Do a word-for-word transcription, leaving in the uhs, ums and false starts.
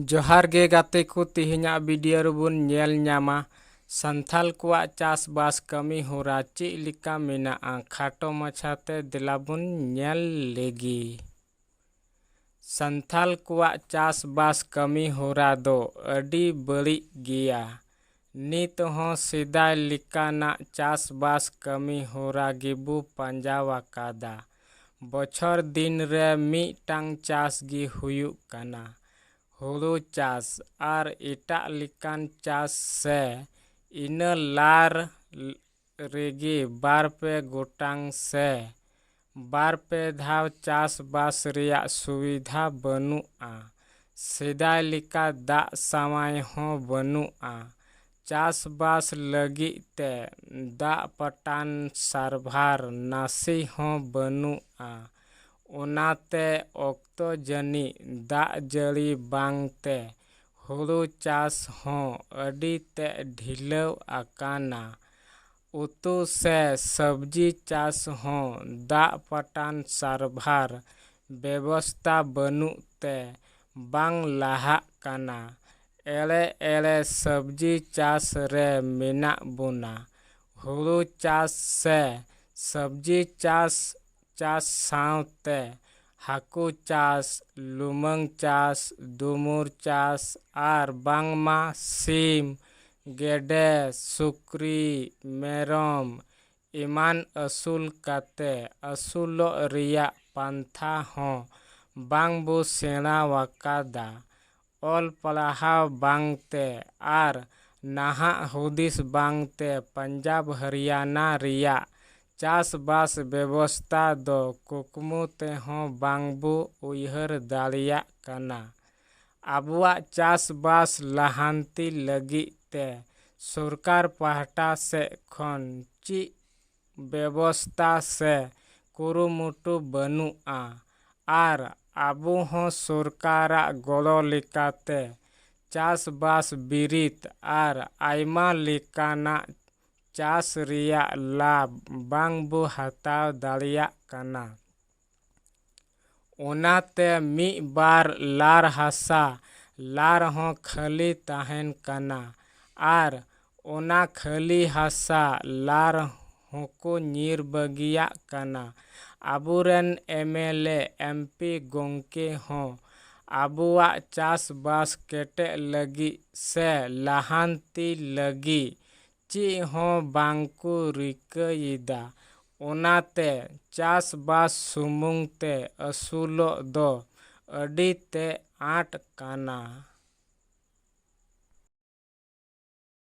ᱡᱚᱦᱟᱨ ᱜᱮ ᱜᱟᱛᱮ ᱠᱚ, ᱛᱮᱦᱮᱧᱟᱜ ᱵᱷᱤᱰᱤᱭᱳ ᱨᱮᱵᱚᱱ ᱧᱮᱞ ᱧᱟᱢᱟ ᱥᱟᱱᱛᱟᱞ ᱠᱚᱣᱟᱜ ᱪᱟᱥᱵᱟᱥ ᱠᱟᱹᱢᱤ ᱦᱚᱨᱟ ᱪᱮᱫ ᱞᱮᱠᱟ ᱢᱮᱱᱟᱜᱼᱟ᱾ ᱠᱷᱟᱴᱚ ᱢᱟᱪᱷᱟᱛᱮ ᱫᱮᱞᱟ ᱵᱚᱱ ᱧᱮᱞ ᱞᱮᱜᱮ᱾ ᱥᱟᱱᱛᱟᱞ ᱠᱚᱣᱟᱜ ᱪᱟᱥᱵᱟᱥ ᱠᱟᱹᱢᱤ ᱦᱚᱨᱟ ᱫᱚ ᱟᱹᱰᱤ ᱵᱟᱹᱲᱤᱡ ᱜᱮᱭᱟ᱾ ᱱᱤᱛ ᱦᱚᱸ ᱥᱮᱫᱟᱭ ᱞᱮᱠᱟᱱᱟᱜ ᱪᱟᱥᱵᱟᱥ ᱠᱟᱹᱢᱤ ᱦᱚᱨᱟ ᱜᱮᱵᱚ ᱯᱟᱸᱡᱟ ᱟᱠᱟᱫᱟ᱾ ᱵᱚᱪᱷᱚᱨ ᱫᱤᱱ ᱨᱮ ᱢᱤᱫᱴᱟᱝ ᱪᱟᱥ ᱜᱮ ᱦᱩᱭᱩᱜ ᱠᱟᱱᱟ, ᱦᱩᱲᱩ ᱪᱟᱥ᱾ ᱟᱨ ᱮᱴᱟᱜ ᱞᱮᱠᱟᱱ ᱪᱟᱥ ᱥᱮ ᱤᱱᱟᱹ ᱞᱟᱨ ᱨᱮᱜᱮ ᱵᱟᱨ ᱯᱮ ᱜᱚᱴᱟᱝ ᱥᱮ ᱵᱟᱨ ᱯᱮ ᱫᱷᱟᱣ ᱪᱟᱥᱵᱟᱥ ᱨᱮᱭᱟᱜ ᱥᱩᱵᱤᱫᱷᱟ ᱵᱟᱹᱱᱩᱜᱼᱟ᱾ ᱥᱮᱫᱟᱭ ᱞᱮᱠᱟ ᱫᱟᱜ ᱥᱟᱶᱟᱭ ᱦᱚᱸ ᱵᱟᱹᱱᱩᱜᱼᱟ᱾ ᱪᱟᱥᱵᱟᱥ ᱞᱟᱹᱜᱤᱫ ᱛᱮ ᱫᱟᱜ ᱯᱟᱴᱟᱱ ᱥᱟᱨᱵᱷᱟᱨ ᱱᱟᱥᱮ ᱦᱚᱸ ᱵᱟᱹᱱᱩᱜᱼᱟ᱾ ᱚᱱᱟᱛᱮ ᱚᱠᱛᱚ ᱡᱟᱹᱱᱤᱡ ᱫᱟᱜ ᱡᱟᱹᱲᱤ ᱵᱟᱝᱛᱮ ᱦᱩᱲᱩ ᱪᱟᱥ ᱦᱚᱸ ᱟᱹᱰᱤ ᱛᱮᱫ ᱰᱷᱤᱞᱟᱹᱣ ᱟᱠᱟᱱᱟ᱾ ᱩᱛᱩ ᱥᱮ ᱥᱚᱵᱽᱡᱤ ᱪᱟᱥ ᱦᱚᱸ ᱫᱟᱜ ᱯᱟᱴᱟᱱ ᱥᱟᱨᱵᱷᱟᱨ ᱵᱮᱵᱚᱥᱛᱟ ᱵᱟᱹᱱᱩᱜ ᱛᱮ ᱵᱟᱝ ᱞᱟᱦᱟᱜ ᱠᱟᱱᱟ᱾ ᱮᱲᱮ ᱮᱲᱮ ᱥᱚᱵᱽᱡᱤ ᱪᱟᱥ ᱨᱮ ᱢᱮᱱᱟᱜ ᱵᱚᱱᱟ᱾ ᱦᱩᱲᱩ ᱪᱟᱥ ᱥᱮ ᱥᱚᱵᱽᱡᱤ ᱪᱟᱥ, ᱪᱟᱥ ᱥᱟᱶᱛᱮ ᱦᱟᱹᱠᱩ ᱪᱟᱥ, ᱞᱩᱢᱟᱹᱝ ᱪᱟᱥ, ᱫᱩᱢᱩᱨ ᱪᱟᱥ ᱟᱨ ᱵᱟᱝᱢᱟ ᱥᱤᱢ, ᱜᱮᱰᱮ, ᱥᱩᱠᱨᱤ, ᱢᱮᱨᱚᱢ ᱮᱢᱟᱱ ᱟᱹᱥᱩᱞ ᱠᱟᱛᱮ ᱟᱹᱥᱩᱞᱚᱜ ᱨᱮᱭᱟᱜ ᱯᱟᱱᱛᱷᱟ ᱦᱚᱸ ᱵᱟᱝ ᱵᱚ ᱥᱮᱬᱟ ᱟᱠᱟᱫᱟ᱾ ᱚᱞ ᱯᱟᱲᱦᱟᱣ ᱵᱟᱝᱛᱮ ᱟᱨ ᱱᱟᱦᱟᱜ ᱦᱩᱫᱤᱥ ᱵᱟᱝᱛᱮ ᱯᱟᱧᱡᱟᱵᱽ ᱦᱚᱨᱤᱭᱟᱱᱟ ᱨᱮᱭᱟᱜ ᱪᱟᱥᱵᱟᱥ ᱵᱮᱵᱚᱥᱛᱟ ᱫᱚ ᱠᱩᱠᱢᱩ ᱛᱮᱦᱚᱸ ᱵᱟᱝ ᱵᱚ ᱩᱭᱦᱟᱹᱨ ᱫᱟᱲᱮᱭᱟᱜ ᱠᱟᱱᱟ᱾ ᱟᱵᱚᱣᱟᱜ ᱪᱟᱥᱵᱟᱥ ᱞᱟᱦᱟᱱᱛᱤ ᱞᱟᱹᱜᱤᱫ ᱛᱮ ᱥᱚᱨᱠᱟᱨ ᱯᱟᱦᱴᱟ ᱥᱮᱫ ᱠᱷᱚᱱ ᱪᱮᱫ ᱵᱮᱵᱚᱥᱛᱟ ᱥᱮ ᱠᱩᱨᱩᱢᱩᱴᱩ ᱵᱟᱹᱱᱩᱜᱼᱟ᱾ ᱟᱨ ᱟᱵᱚ ᱦᱚᱸ ᱥᱚᱨᱠᱟᱨᱟᱜ ᱜᱚᱲᱚ ᱞᱮᱠᱟᱛᱮ ᱪᱟᱥᱵᱟᱥ ᱵᱤᱨᱤᱫ ᱟᱨ ᱟᱭᱢᱟ ᱞᱮᱠᱟᱱᱟᱜ ᱪᱟᱥ ᱨᱮᱭᱟᱜ ᱞᱟᱵᱷ ᱵᱟᱝ ᱵᱚ ᱦᱟᱛᱟᱣ ᱫᱟᱲᱮᱭᱟᱜ ᱠᱟᱱᱟ᱾ ᱚᱱᱟᱛᱮ ᱢᱤᱫ ᱵᱟᱨ ᱞᱟᱨ ᱦᱟᱥᱟ ᱞᱟᱨ ᱦᱚᱸ ᱠᱷᱟᱹᱞᱤ ᱛᱟᱦᱮᱱ ᱠᱟᱱᱟ ᱟᱨ ᱚᱱᱟ ᱠᱷᱟᱹᱞᱤ ᱦᱟᱥᱟ ᱞᱟᱨ ᱦᱚᱸᱠᱚ ᱧᱤᱨ ᱵᱟᱹᱜᱤᱭᱟᱜ ᱠᱟᱱᱟ᱾ ᱟᱵᱚᱨᱮᱱ M L A, M P ᱜᱚᱢᱠᱮ ᱦᱚᱸ ᱟᱵᱚᱣᱟᱜ ᱪᱟᱥᱵᱟᱥ ᱠᱮᱴᱮᱡ ᱞᱟᱹᱜᱤᱫ ᱥᱮ ᱞᱟᱦᱟᱱᱛᱤ ᱞᱟᱹᱜᱤᱫ ᱪᱮᱫ ᱦᱚᱸ ᱵᱟᱝ ᱠᱚ ᱨᱤᱠᱟᱹᱭᱮᱫᱟ᱾ ᱚᱱᱟᱛᱮ ᱪᱟᱥᱵᱟᱥ ᱥᱩᱢᱩᱝ ᱛᱮ ᱟᱹᱥᱩᱞᱚᱜ ᱫᱚ ᱟᱹᱰᱤ ᱛᱮ ᱟᱸᱴ ᱠᱟᱱᱟ᱾